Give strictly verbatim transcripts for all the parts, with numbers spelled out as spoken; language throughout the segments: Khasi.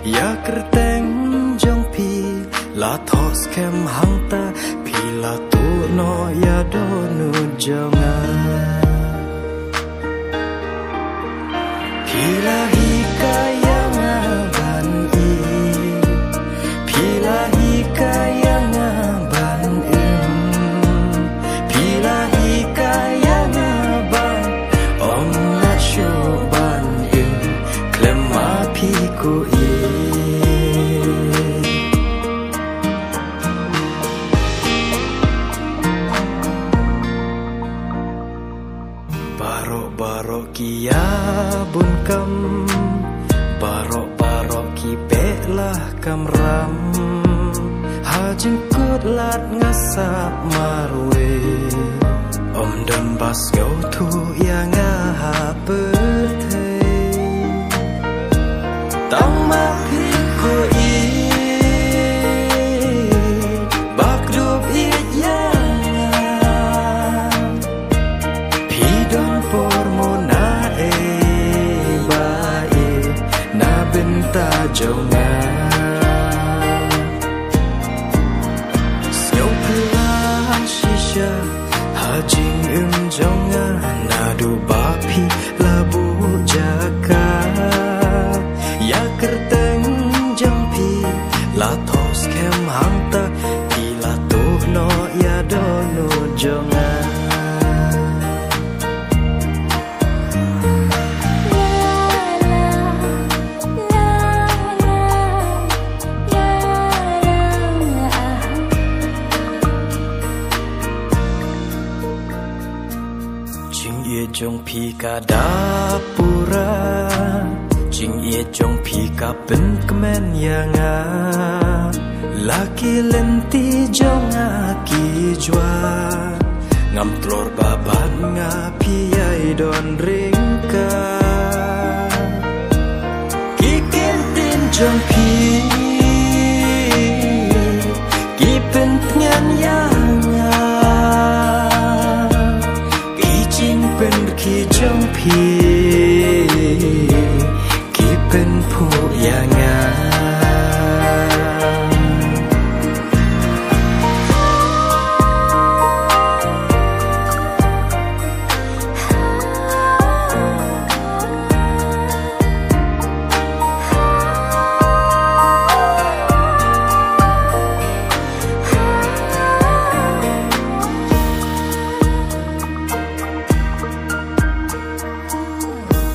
Ïa kyrteng jong phi la thoh skhem hangta, phi la tuh noh ïa dohnud jong nga. Phi la hikai ïa nga ban ïeit, phi la hikai ïa nga ban im, phi la hikai ïa nga ban, ym lah shuh ban im khlem ma phi ko ïeit. Baroh baroh ki ïa bun kam, baroh baroh ki peit la kamram. Ha jingkut lad nga sah marwei, ym don ba sngewthuh ïa nga ha pyrthei. Tang ma phi ko ïeit, ba kdup ïeit ïa nga. Phi don por mo na ei ba ïeit na bynta jong nga. Sngewphylla shisha ha jingim jong nga, naduh ba phi la buh jaka. Ïa kyrteng jong phi la thoh skhem hangta, phi la tuh noh ïa dohnud jong nga. Jingïeit jong phi ka da pura, jingïeit jong phi ka pynkmen ïa nga. La ki lynti jong nga ki jwat, ngam tlor ba bad nga phi ïai don ryngkat. Ki kyntien jong phi ki pyntngen ïa nga, ki jingpynrkhie jong phi ki pynphuh ïa nga.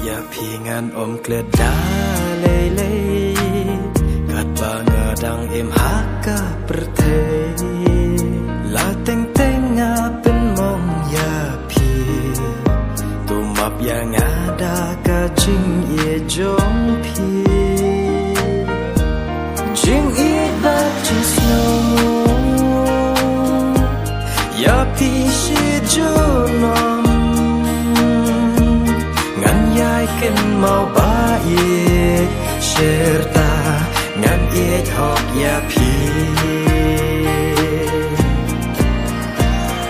Ïa phi ngan ym klet da lei lei, katba nga dang im ha ka pyrthei. La teng teng nga pynmong ïa phi, to map ïa nga da ka jingïeit jong phi. Jingïeit bad jingsngew ïa phi shi junom, ngan ïai kynmaw ba ïeit shisha, ngan ïeit hok ïa phi.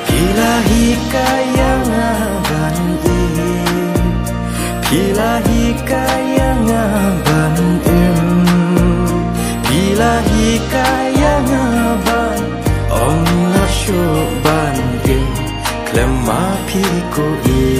Phi la hikai ïa nga ban ïeit, phi la hikai ïa nga ban im, phi la hikai ïa nga ban ym lah shuh ban im khlem ma phi ko ïeit.